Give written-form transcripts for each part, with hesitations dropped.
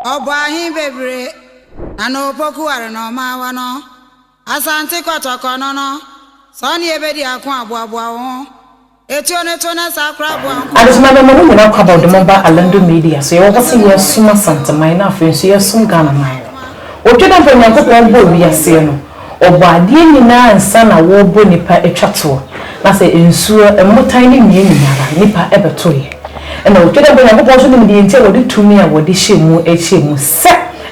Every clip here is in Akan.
Ɔbɔ ahe bebree na na opoku ware na ɔmaawa no. Asante kɔtɔkɔ no no, sɛ ɔne yɛbɛdi ako a, boaboa wo ho. Etuo no to na saa koraa boa nko. Adesoma bɛma mo nyinaa kɔ aba wɔde mo ba Alando Media so. Yɛwɔ hɔ sɛ yɛresom Asanteman na afei nso yɛresom Ghana man no. Otwa dɛ mpo Nyankopɔn bɔɔ wiaseɛ no, Ɔbɔ adeɛ nyinaa ansa na wɔrebɔ nipa atwa toɔ. Na sɛ nsuo, mmotan ne nnua nyinara, nipa bɛtoeɛ. Ɛna otwa dɛ mpo Nyankopɔn nso nim deɛ nti a wɔde tumi a wɔde hyɛɛ mu hyɛɛ mu sɛ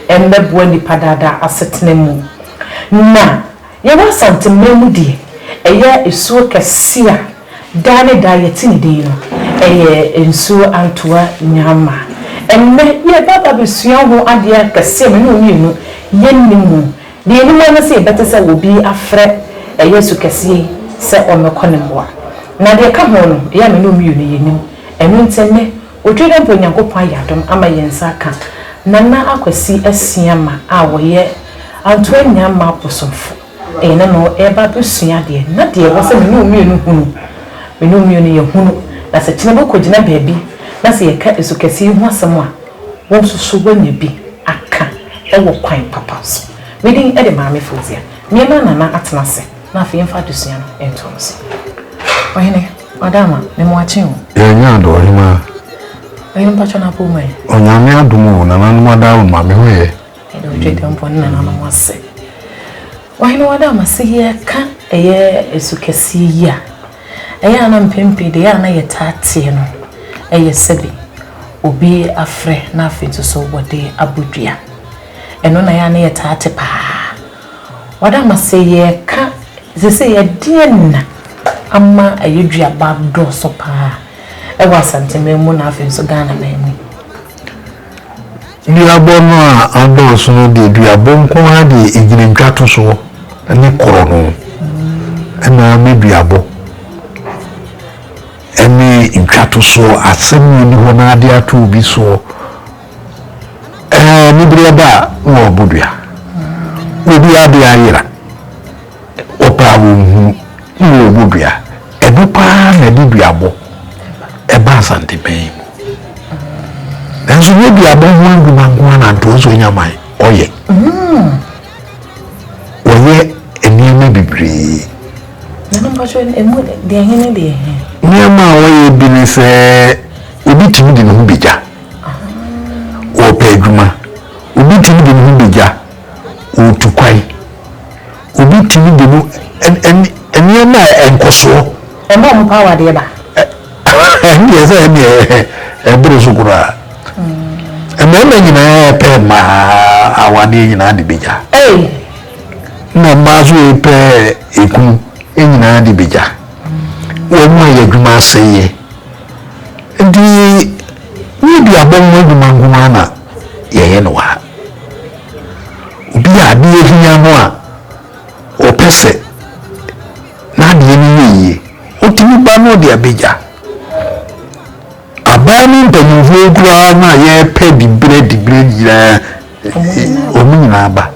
ɛmmɛboa nipa daadaa asetena mu. Na yɛwɔ Asanteman mu deɛ, ɛyɛ asuo kɛseɛ a daa ne daa yɛte ne din no, ɛyɛ nsuo Antoa Nyaama. Ɛnnɛ yɛreba aba abɛsua ho adeɛ akɛseɛ a me ne wo mmienu yɛnnim mu. Deɛ yɛnim ara ne sɛ yɛbɛte sɛ obi afrɛ ɛyɛ asu kɛseɛ yi sɛ ɔmmɛkɔ ne mmoa. Na deɛ ɛka ho no, ɛyɛ a me ne wo mmienu yɛnnim. Ɛno nti ɛnnɛ, Otwa dɛ mpo Nyankopɔn ayɛ adom ama yɛn nsa aka Nana Akwasi Asiamah a ɔyɛ Antoa Nyaama bosomfo. Yɛne no reba abɛsua adeɛ na deɛ ɛwɔ sɛ me ne wo mmienu hunu, me ne wo mmienu yɛhunu, na sɛ kyena bi wokɔgyina baabi na sɛ yɛka asu kɛseɛ yi ho asɛm a, wo nso so woanya bi aka wɔ kwan papa so. Me din de Maame Fauzia. Nneɛma Nana atena ase na afei yɛmfa adesua no ntoa so. Ɔhene. Madam, me mo akye o. Yɛnyɛ ade ɔhemaa. Ɔhene mpakyɛ na apɔ mu ɛ. Onyame adom o, nananom adawroma, me ho yɛ. Yɛda Otwedeɛmpɔn ne nananom ase. Ɔhene madam, sɛ yɛka ɛyɛ asu kɛseɛ yi a, ɛyɛ a na mpɛn pii deɛ ɛyɛ a na yɛtaa teɛ no ɛyɛ sɛbi obi afrɛ na afei nso so wɔde abɔ dua. Ɛno na ɛyɛ a na yɛtaa te paa. Wadama sɛ yɛka sesei ɛdeɛn na ama ɛyɛ duaba dɔɔso paa ɛwɔ Asanteman mu na afei nso Ghana man mu yi? Duabɔ no a adɔɔso no deɛ duabɔ nko ara deɛ ɛgyina ntwatosoɔ ne korɔ no ɛna ama duabɔ ɛne ntwatosoɔ asɛm a ɛni hɔ na ade ato obi soɔ. Ɛɛ, ne bere ba a, na wɔabɔ dua. Obi ade ayera, wɔpɛ a wɔnhunu, na wɔrebɔ dua. Ɛno paa na ɛde duabɔ ɛba Asanteman yi mu. Nanso nyɛ duabɔ ho adwuma nko ara na Antoa nso anya man ɔyɛ. Wɔyɛ nneɛma bebree. Nneɛma a wɔyɛ bi ne sɛ obi tumi de ne ho begya. Ɔrepɛ adwuma. Obi tumi de ne ho begya. Ɔretu kwan. Obi tumi de no nneɛma a nkɔsoɔ. Ɛma wɔn pa awadeɛ ba. Ɛndeɛ sɛ ɛndeɛ ɛboro so koraa. Mmarima nyinaa pɛ mmaa awadeɛ nyinaa de begya. Na mmaa nso pɛ ekunu nyinaa de begya. Wɔn a yɛ adwuma asɛeɛ. Nti ne duabɔ ho adwuma nko ara na yɛyɛ no wɔ ha. Obi a adeɛ hia no a ɔpɛ sɛ n'adeɛ no yɛ yie, ɔtumi ba na ɔde abɛgya. Aban mu mpanimfoɔ koraa no a yɛrepɛ diberɛ diberɛ nyinaa, wɔn nyinaa ba.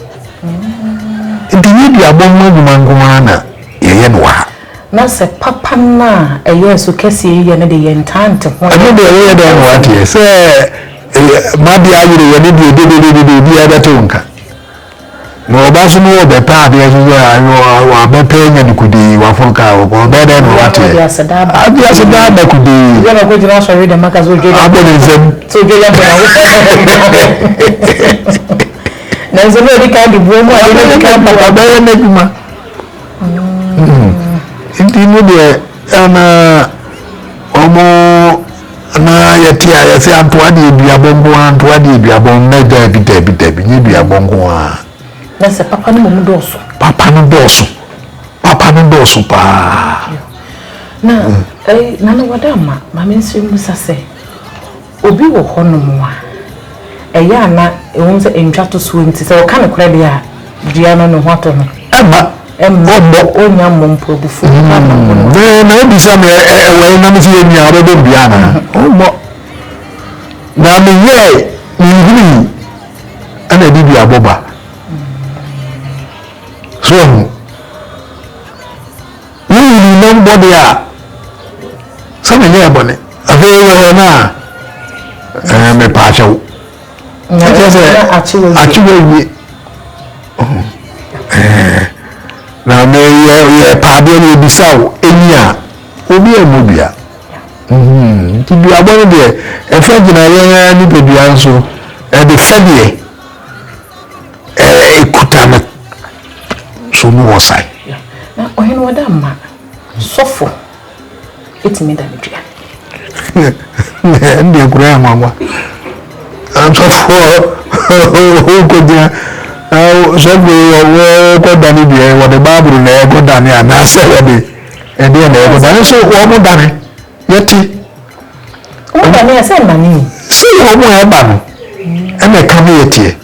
Nti nyɛ duabɔ ho adwuma nko ara na yɛyɛ no wɔ ha. Na sɛ papa no a ɛyɛɛ so kɛseɛ yi yɛ no deɛ yɛntaa nte ho. Ɛno deɛ woyɛ dɛn na woateɛ sɛ m'adeɛ ayere yɛ ne deɛ dededede obiara bɛte wo nka. Na ɔba so no ɔbɛpɛ adeɛ so sɛ wabɛpɛ anya no kodee waforo kaa wɔkɔ ɔbɛyɛ dɛn na wateɛ. Ade aseda aba kodee. Abɔ ne nsam. Nanso na ɔdi kan de buo mu a yɛbɛdi kan papa. Ɔbɛyɛ n'adwuma. Nti no deɛ ɛna wɔn na yɛte a yɛsɛ antoa deɛ duabɔ nko ara antoa deɛ duabɔ na daabi daabi daabi nye duabɔ nko ara. Na sɛ papa no mmom dɔɔso. Papa no dɔɔso papa no dɔɔso paa. Na ɛyi nana wada ama maame nso mmusa sɛ. Obi wɔ hɔnom a, ɛyɛ a na ɛwom sɛ ntwatosoɔ nti, sɛ ɔka nokorɛ deɛ a, dua no ne ho atɔ no. Ɛmma Ɛmma ɔmmɔ. ɔnnya mmɔ mpo, abufuo bɛba ne ho no. Na na wobisa me ɛwɔ he na mese yɛ nua wobɛbɔ me dua anaa? Ɔmmɔ. Na meyɛɛ menhunui ɛna ɛde duabɔ ba. So wahu? Wohunuu na mbɔ deɛ a, sɛ menyɛɛ bɔne. Afei wɔ hɔ no a, ɛɛ mepaakyɛw. Ɛkyerɛ sɛ akye wawie. Na me yɛ yɛ paadeɛ no yɛbisa wo ɛni a obi ɛmmɔ dua. Nti duabɔ no deɛ ɛfa gyina yɛn ara nipadua nso ɛde fɛdeɛ ɛkuta no so no wɔ sae. Na ɔhene wɔda mma sɔfo ɛtumi da no dua. Ɛndeɛ koraa yɛ nwanwa. Asɔfoɔ wokɔgyina sɔfoɔ wɔkɔdane dua wɔde Bible na ɛkɔdane anaasɛ wɔde ɛdeɛ na ɛkɔdane nso wɔn dane yɛte. Wɔn dane ɛsɛ nnane o. Sɛ wɔn a ɛba no ɛna ɛka no yɛteɛ.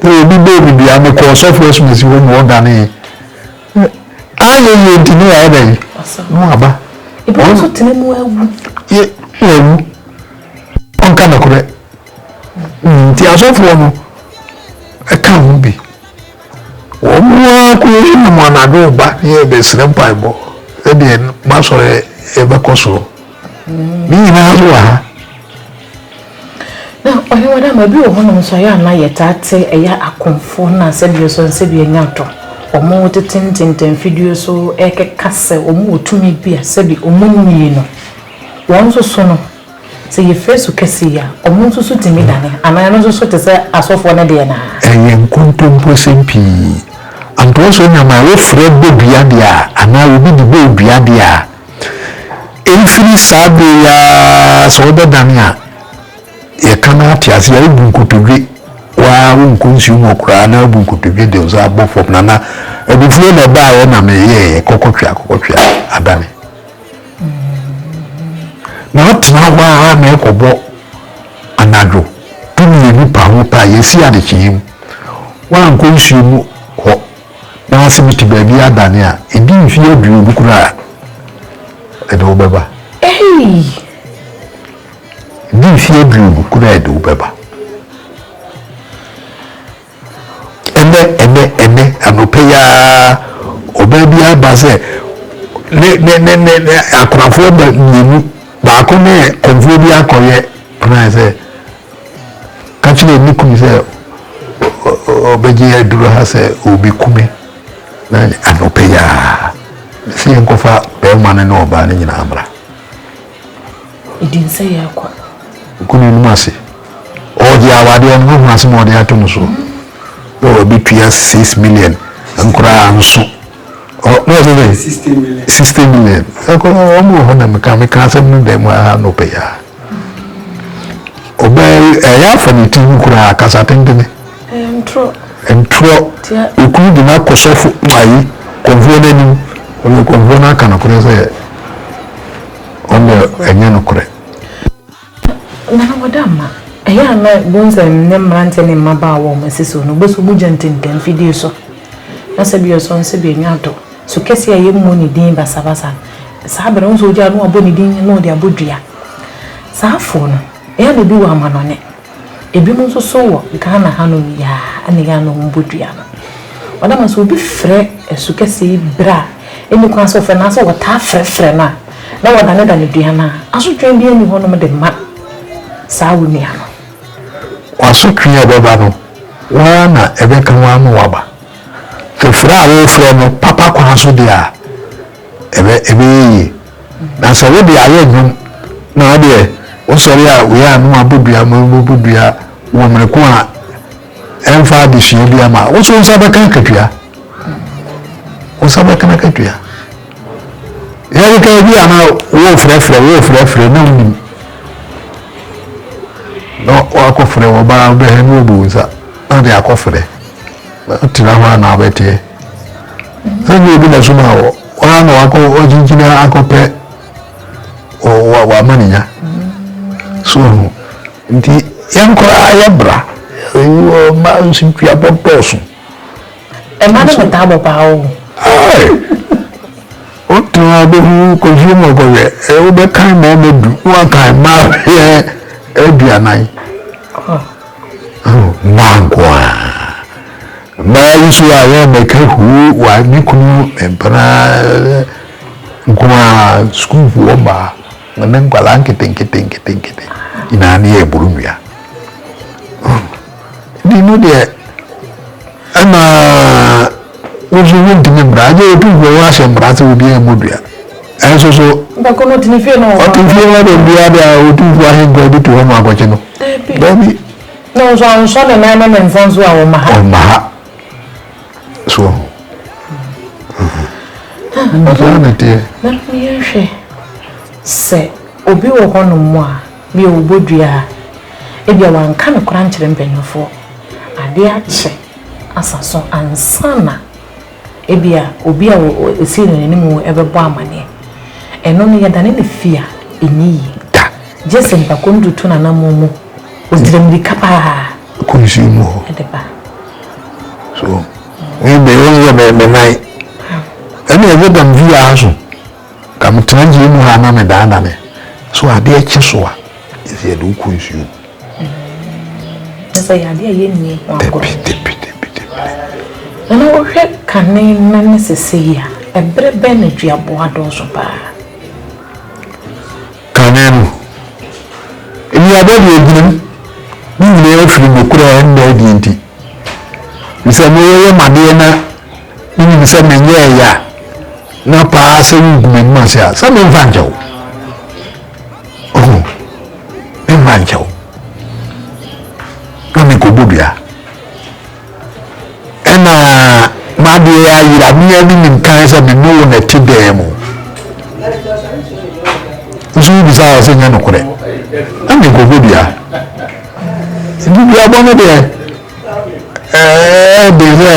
Obi bɔɔ me dua mekɔɔ sɔfoɔ asumasi hɔ ma ɔdane. Anyɛ yie nti ne wayɛ dɛn? Na waba. Ebi nso tena mu awu. Yɛ wawu. Ɔnka nokorɛ. Nti asɔfoɔ no ɛka ho bi. Wɔn ara kɔ nam anadwo ba ne yɛbɛsrɛ mpaebɔ sɛdeɛ masɔre yɛbɛkɔ soɔ. Ne nyinaa nso wɔ ha. Na ɔhene Wadama, ebi wɔ hɔnom nso a ɛyɛ a na yɛtaa te ɛyɛ akomfoɔ no a sɛdeɛ so sɛdeɛ anya atɔ wɔn tete ntɛntɛmfidie so rekeka sɛ wɔn wɔ tumi bi a sɛbi wɔn nnie no, wɔn nso so no, sɛ yɛfiri su kɛseɛ yi a, wɔn nso so tumi dane anaa ɛno nso so te sɛ asɔfoɔ no deɛ no ara? Ɛyɛ nkontomposɛm pii. Antoa so nya ma wofrɛ bɔ dua deɛ a anaa obi de bɔ dua deɛ a, Ɛmfiri saa berɛ yi ara sɛ wobɛdane a, yɛka no ate aseɛ a, wobu nkotodwe, wo ara wonkɔ nsuo mu koraa na wobu nkotodwe de wo nsa abɔ fam na na abufuo na ɛbaeɛ na meyɛeɛ kɔkɔtwea kɔkɔtwea adane. Na wotena hɔ ara na ɛkɔbɔ anadwo dumienu pa ho pa a yɛasi adekyeeɛ mu, woankɔ nsuo mu hɔ na sɛ mete baabi adane a, ɛdi mfeɛ aduonu koraa a, ɛde wo bɛba. Ɛdi mfeɛ aduonu koraa a, ɛde wo bɛba. Ɛnɛ, ɛnɛ, ɛnɛ, anɔpa yi ara, ɔbaa bi aba sɛ ne, ne, ne, ne, ne akorafoɔ mmienu, baako ne kɔmfoɔ bi akɔyɛ plan sɛ Ka kyerɛɛ ne kunu sɛ ɔbɛgye aduru ha sɛ ɔrebɛku me na anɔpa yi ara mese yɛnkɔfa barima no ne ɔbaa no nyinaa mmra. Ɛdi nsɛ yɛ akwa. Kunu anim ase. Ɔgye awadeɛ no woahu asɛm a ɔde ato no so. Na ɔbɛtua 6 million nkoraa nso. Na ɔsɛ sɛ 60 million. Ɛkɔ wɔn wɔ hɔ na meka asɛm no dɛm ha anɔpa yi ara. Ɔbaa yi, ɛyɛ afa ne tiri mu koraa, kasa tentene. Ntorɔ. Ntorɔ. Okunu de no akɔ sɔfo ayi kɔmfoɔ no anim. Ɔno kɔmfoɔ no aka nokorɛ sɛ ɔno ɛnyɛ nokorɛ. Nana wɔda mma. Ɛyɛ a na bohu sɛ nnɛ mmeranteɛ ne mmabaawa a wɔn asi so no, wobɛsɔ wɔn gya ntɛntɛm mfidie so. Na sɛ bi ɔsɔ no sɛ bi ɛnyɛ adɔ. So kɛseɛ a yɛmmɔ ne din basabasa no, saa berɛ no wohu sɛ ɔgya na wabɔ ne din na ɔde abɔ dua. Saa afoɔ no, ɛyɛ a na ebi wɔ amanɔne, ebinom nso so wɔ Ghana hanom yi ara na ɛyɛ a na wɔbɔ dua no. Ɔdama sɛ obi frɛ asu kɛseɛ yi berɛ a ɛnni kwan sɛ ɔfrɛ no anaasɛ wɔtaa frɛfrɛ no a, na wɔdanedane dua no a, asotwe biara nni hɔnom de ma saa onua no. W'asotwe a ɛbɛba no, wo ara na ɛbɛka wo ama woaba. Sɛ frɛ a worefrɛ no papa kwan so deɛ a, ɛbɛ ɛbɛyɛ yie. Na sɛ wode ayɛ nnwom na wo deɛ wosɔre a wei a na wabɔ dua ma wobɛbɔ dua wɔ mmerɛ ko a ɛmfa adesua bi ama wo nso wo nsa bɛka akatua. Wo nsa bɛka akatua. Yɛkeka bi a na wofrɛfrɛ wofrɛfrɛ na wonim na wakɔfrɛ wɔbaa wobɛhɛ na wɔbu wo nsa na de akɔfrɛ. Tena hɔ a na wobɛteɛ. Sɛ nyɛ obi na ɛsoma wɔ, wɔn na wakɔ wakyinkyini akɔpɛ wama ne nya. So ho. Nti yɛn koraa yɛ bra. Mmaa nso ntwea bɔ dɔɔso. Mmaa no bɛtaa bɔ paa o. Wotena bɛhu kɔhwie mu ɔkɔhwɛ wobɛkan mmarima du na wakan mmaa bɛyɛ 40. Mmaa nko ara. Mmaa yi nso a yɛn mmɛka huu wa ne kunu mpena nko ara sukuufoɔ mmaa ne nkwadaa nketenkete nketenkete nyinaa ne yɛ boro nnua. Ɛno deɛ ɛna wo nso wontumi mmara agye otumfoɔ wɔ ahyɛ mmara sɛ obiara mmɔ dua. Ɛnso so Bɛkɔ no ɔtene fie na ɔwɔ. Ɔte fie hɔ de dua de a otumfoɔ ahenkwa bi to hɔ ma akɔkye no. Dabi. Na nso ansɔ ne nan ne ne nsa nso a ɔmma ha. Ɔmma ha. So ɔho. Saa na ɛteɛ. Na yɛnhwɛ sɛ obi wɔ hɔnom a bi a ɔbɔ dua a, ebia wanka nokorɛ ankyerɛ mpanimfoɔ. Adeɛ akye asa so ansa na ebia obi a ɔsii no n'anim bɛbɔ amaneɛ. Ɛno no yɛdane no fie a, ɛnyɛ yie. Da. Gye sɛ nipa ko no tutu n'anammɔn mu, ɔgyina mmirika paa. Kɔ nsuo mu hɔ. De ba. So, me me yɛ me me nan. Ɛna ɛyɛ dam vi aso. Ka metena gyee mu ha na medaadane. So adeɛ kye so a, yɛsɛ yɛde wo kɔ nsuo mu. Kyerɛ sɛ ɛyɛ adeɛ a yɛnni ho agorɔ. Dabi, dabi, dabi, dabi. Nana wohwɛ kane no ne sesei a, ɛberɛ bɛn na duaboa dɔɔso paa? Kane no, nnuaba deɛ ɛgyina mu. Ne nyinaa firi nokorɛ a ɛnna adie nti. Ɛfiri sɛ meyɛyɛ m'adeɛ na menim sɛ menyɛeɛ a, na paa sɛ wogu m'anim ase a, sɛ memfa nkyɛ wo. Ɔho, memfa nkyɛ wo. Na mekɔbɔ dua. Ɛna m'adeɛ ayera, me ara menim kan sɛ me ne wo na ɛte dan mu. Nso wobisa a sɛ nyɛ nokorɛ. Na mekɔbɔ dua. Nti duabɔ no deɛ, Ɛyɛ den sɛ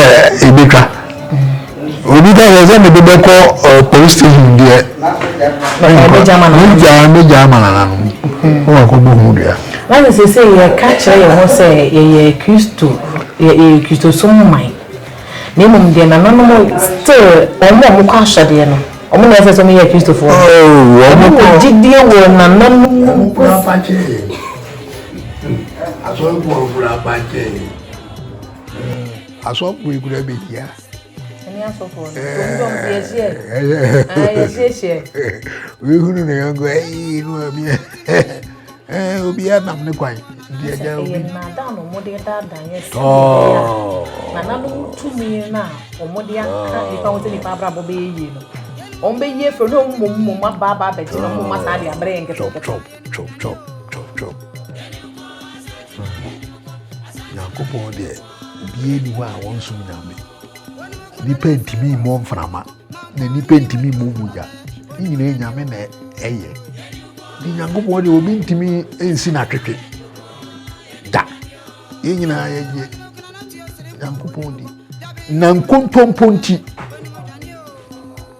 ebetwa. Obi ka sɛ sɛ mede bɛkɔ police station deɛ. Megyaa megyaa ama nananom. Na wakɔbɔ ho dua. Na sɛ seesei yɛka kyerɛ yɛn ho sɛ yɛyɛ Kristo, yɛyɛ Kristosom man, na mmom deɛ nananom still wɔn a wɔkɔ asɔdeɛ no, wɔn na ɛsɛ sɛ wɔyɛ Kristofoɔ. Oh, wɔn wɔ gyidie wɔ nananom mu. Wɔn kura afakyɛ. Asɔfoɔ kura abakyɛ yi. Asɔfoɔ yi kura bɛhyia. Ɛne asɔfoɔ no. Wɔn de yɛhyeɛ. Yɛhyehyɛ. Wehunu ne yɔnko ɛyi no abi. Ɛɛ obi anam ne kwan. Nti ɛgya obi. Ɛyɛ nnaadaa na wɔde daadaa yɛ sɛ. Tɔɔ. Nananom tumi no a wɔde aka nipa ho sɛ nipa abrabɔ bɛyɛ yie no. Wɔn bɛyie fɛ na wɔn mmom mmom aba aba abɛgye na wɔn mmom asan de abrɛ yɛn nketenkete. Chop chop chop chop chop. Nyankopɔn deɛ obiara ni hɔ a wɔnsom Nyame. Nipa ntumi mmɔ mframa na nipa ntumi mmɔ mogya. Ne nyinaa Nyame na ɛyɛ. Nti Nyankopɔn deɛ obi ntumi nsi n'atwetwe da. Yɛn nyinaa yɛgye Nyankopɔn di. Na nkontompo nti,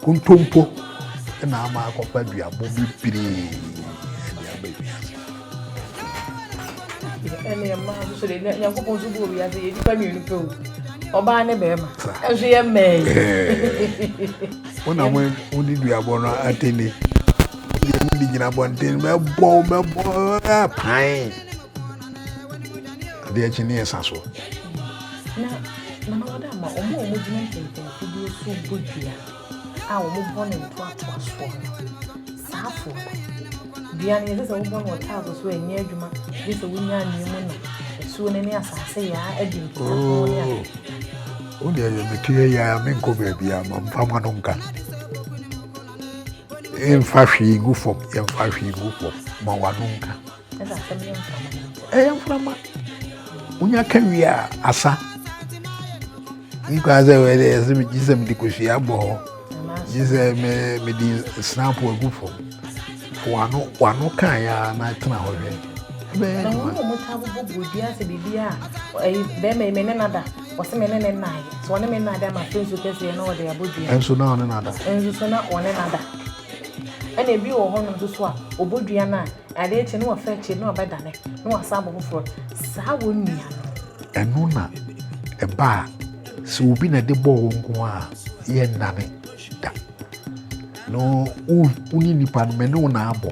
kontompo na ama akɔfa duabɔ bebree de aba wiase. Ɛne mmaa nso so de Nyankopɔn nso bɔɔ wiase yɛ nipa mmienu pɛ o. Ɔbaa ne bɛrima. Ɛnso yɛ mmaa yi. Wo na mo wode duabɔ no atene. Deɛ mode gyina abɔnten bɛbɔ bɛbɔ pan. Adeɛ kye ne yɛ sa so. Na Nana Wada ama wɔn a wɔgyina ntɛntɛmfidie so bɔ dua a wɔbɔ no ntoatoasoɔ no, saa afoɔ no, dua no yɛsɛ sɛ wobɔ no wɔ tiles so a ɛnyɛ adwuma, gye sɛ wonya anwea mu na asuo no ne asase yaa adi nkitaho ne ade. Wo deɛ yɛ mete yɛ yɛ a menkɔ baabi a ma mfa ma no nka. Yɛmfa hwee ngu fam, yɛmfa hwee ngu fam, ma w'ano nka. Ɛyɛ mframa. Wonya ka wie a asa. Yi kwan sɛ wɔyɛ dɛ yɛsɛ gye sɛ mede kosua bɔ hɔ. Gye sɛ me mede snap agu fam. Wano wano kan ya na tena hɔ hwɛ. Ɛbɛyɛ Na wɔn a wɔtaa bobɔ bodua sɛ biribi a ɛyi bɛrima yi me ne nada wɔsɛ me ne ne nnaeɛ sɛ ɔne me nnaeɛ ama afei nso kɛseɛ na ɔde abɔ dua. Ɛnso na ɔne nada. Ɛnso so na ɔne nada. Ɛna ebi wɔ hɔnom nso so a ɔbɔ dua no a Adeɛ kye na wafa akyire na wabɛdane na wasan abɔ foforɔ. Saa wɔn nua no. Ɛno na ɛba a, sɛ obi na ɛde bɔɔ wo nko a, yɛnnane da. No, wo ne nipa no, me ne wo na abɔ.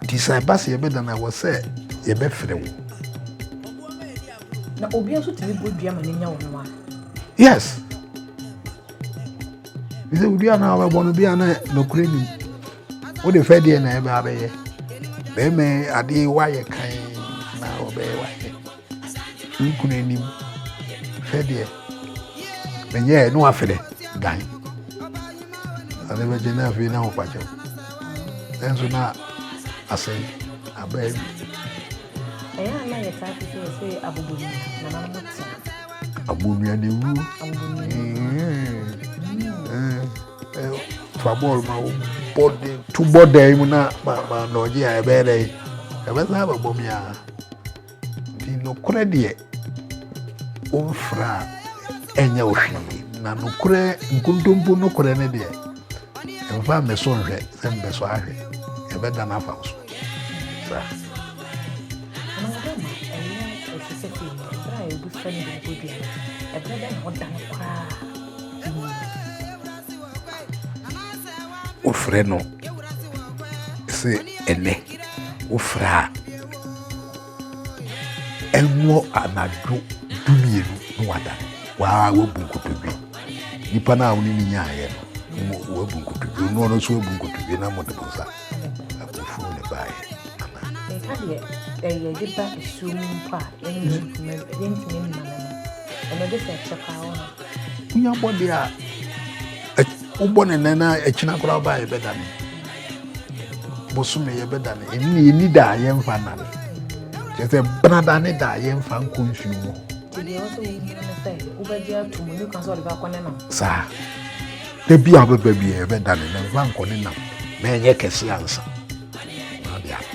Nti sɛ ɛba sɛ yɛbɛdane a, wɔ sɛ yɛbɛfrɛ wo. Na obi nso tumi bɔ dua ma ne nya wɔn a. Yes. Sɛ dua no a wɔbɛbɔ no, bi a na nokorɛ nim. Wode fɛ deɛ na ɛbɛ abɛyɛ. Bɛrima yi adeɛ wayɛ kan na ɔbɛyɛ wayɛ. Wo kunu anim hwɛ deɛ menyɛɛ ne wafrɛ dan. Ade bɛkye na afei na wopa kyɛw. Nanso na asɛe aba awie. Ɛyɛ a na yɛtaa te sɛ yɛsɛ abobonua nananom te a. Abobonua na ewuo. Fa bɔɔl ma wo bɔ de to bɔ dan mu na ma ma nɔɔgye a ɛbɛyɛ dɛ ɛbɛsan abɛbɔ mi a. Nti nokorɛ deɛ womfra a ɛnyɛ wo hwee, na nokorɛ nkontompo nokorɛ no deɛ mfa mmɛsɔ nhwɛ sɛ mbɛsɔ ahwɛ, ɛbɛdane afa wo so. Saa. Wofrɛ no sɛ ɛnɛ wofrɛ a ɛnwɔ anadwo dumienu na wadane waa wabu nkotodwe nipa no a wo ne ne nyaayɛ no wabu nkotodwe no ɔno nso wabu nkotodwe na mode mo nsa abufuo ne baeɛ ana nka deɛ ɛyɛ de ba asuo mu mpo a yɛntumi nnane no ɛno de sɛ ɛkyɛ paa wɔ no wonya bɔ deɛ a wobɔ ne nɛ na akyina koraa ba yɛbɛdane bosome yɛbɛdane ɛne ne yɛni da a yɛmfa nnane kyerɛ sɛ benada ne da a yɛmfa nkɔ nsuo mu saa da bi a wobɛba bi yɛbɛdane na mfa nkɔ ne nam na ɛnyɛ kɛse ansa na ɔde aba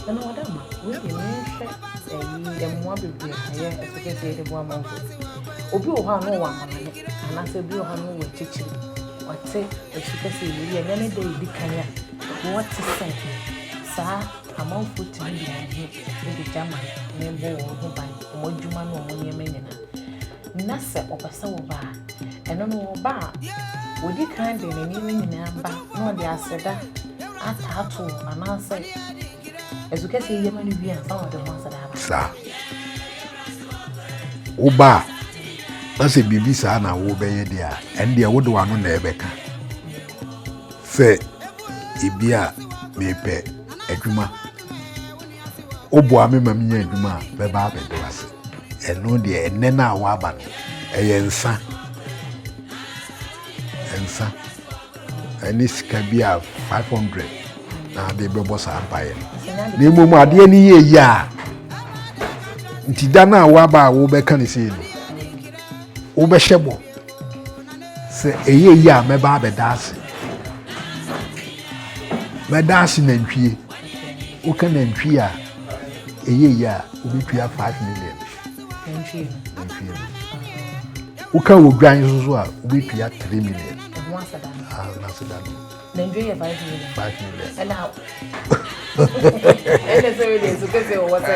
Ɛna ɔda ma wei deɛ menhwɛ ɛyi mmoa bebree a ɛyɛ ɛsɛ sɛ yɛde boa amanfoɔ. Obi wɔ hɔ a na ɔwɔ amanane anaasɛ obi wɔ hɔ a na ɔwɔ akyikyiri. Wate asu kɛseɛ wei ɛnyɛ ne da ɛdi kan a wɔte sɛ saa amanfoɔ tumi de wɔn ho de gya ma ne bɔ wɔn ho ban wɔn adwuma ne wɔn nneɛma nyinaa. Na sɛ ɔpɛ sɛ wɔba a ɛno no wɔba a wɔdi kan de ne nneɛma nyinaa ba na ɔde aseda ataato anaasɛ ɛso kɛseɛ yɛ ma no wie ansa na ɔde ho aseda aba. Saa. Woba a, na sɛ biribi saa na wobɛyɛ deɛ a, ɛno deɛ wode w'ano na ɛbɛka sɛ ebi a mepɛ adwuma woboa me ma menya adwuma a bɛba abɛda wo ase ɛno deɛ ɛnɛ no a woaba no ɛyɛ nsa nsa ɛne sika bi a 500 na ade bɛbɔ saa mpaeɛ no na mmom adeɛ no yɛ yie a nti da no a woaba a wobɛka no sei no wobɛhyɛ bɔ sɛ ɛyɛ yie a mɛba abɛda ase mɛda ase nantwie woka nantwie a ɛyɛ yie a wobɛtua 5 million nantwie no woka odwan nso so a wobɛtua 3 million ɛho aseda no ah, aseda no nantwie yɛ 5 million 5 million ɛna ɛna sɛ wei deɛ so kɛsɛ ɔwɔ sɛ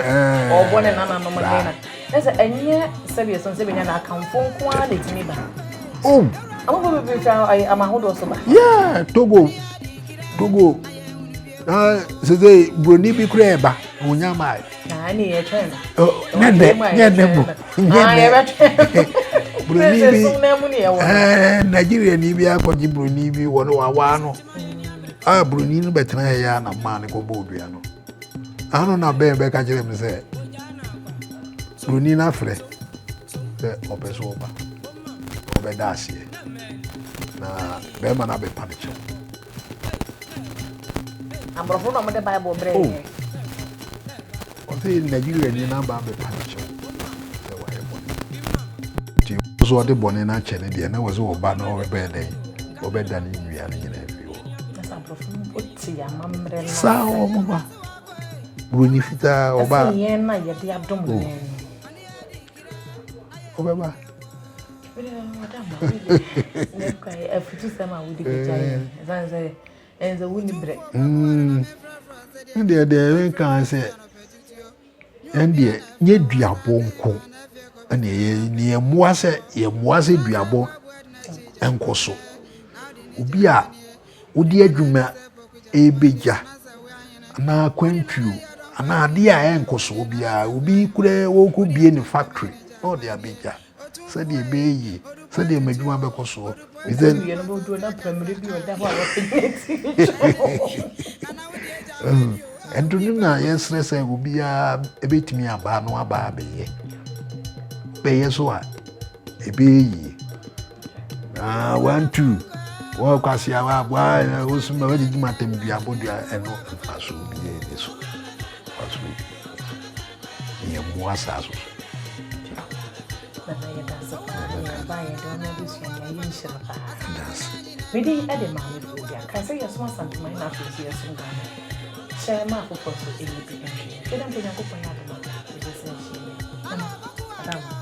ɔbɔ ne nananom ne na ɛsɛ ɛnyɛ sɛbi ɛsɔn sɛ bɛnya na akamfo nko ara na ɛtumi ba oh amafo bebree fira ama ahodoɔ so ba yeah Togo Togo na sɛ sɛ buroni bi kura ɛba ɔnya maa Na ne yɛ twɛn no. Nyɛ dɛ nyɛ dɛ mo nyɛ dɛ. Buroni bi ɛɛ Nigeria ni bi akɔgye buroni bi wɔ no wawaa no. A buroni no bɛtena yɛ ya na maa no kɔbɔ odua no. Ano na bɛn bɛka kyerɛ mi sɛ buroni no afrɛ sɛ ɔpɛ so ɔba ɔbɛda aseɛ na bɛrima no abɛpa no kyɛw. Aborɔfo na wɔde Bible brɛ oh. yɛn. Ɔsɛ Nigeria ni n'aba abɛpa ne kyɛw sɛ wayɛ bɔne. Nti nso ɔde bɔne no akyɛ ne deɛ na wɔ sɛ ɔba na ɔbɛyɛ dɛn ɔbɛda ne nnua no nyinaa fi hɔ. Saa wɔn ba buroni fitaa ɔba. Ɛsɛ yɛn na yɛde adom oh. yɛn. Ɔbɛba. Afutusɛm a wode bɛgya yɛn ɛsiane sɛ ɛn sɛ wonni berɛ. Ne deɛ deɛ ɛka sɛ ɛn deɛ nyɛ duabɔ nko ɛna ɛyɛ ne yɛmmoa sɛ yɛmmoa sɛ duabɔ nkɔ so obi a wode adwuma ɛrebɛgya anaa akwantuo anaa adeɛ a ɛnkɔ soɔ biara obi koraa wɔrekɔbie ne factory na ɔde abɛgya sɛdeɛ ɛbɛyɛ yie sɛdeɛ m'adwuma bɛkɔ soɔ. Ɛnto no na yɛsrɛ sɛ obiara ɛbɛtumi aba no aba abɛyɛ. Bɛyɛ so a ɛbɛyɛ yie. Ah, one two wɔn kwasi awa aboa wosoma wɔgyegye mu atɛm dua abɔdua ɛno mfaso biara ni so mfaso biara ni so yɛn mmoa saa so so. Nana yɛda ase paa ne aba yɛde ɔno adesua yɛ ayɛ nhyira paa. Mede ɛde maame fo Kae sɛ yɛsom Asanteman na afei nso yɛsom Ghana. Kyɛ ma afoforɔ nso ɛnyɛ bi nhwɛ. Twɛ dɛ mpo Nyankopɔn yɛ adom a yɛbɛsan ahyia bio. Nana, Adam.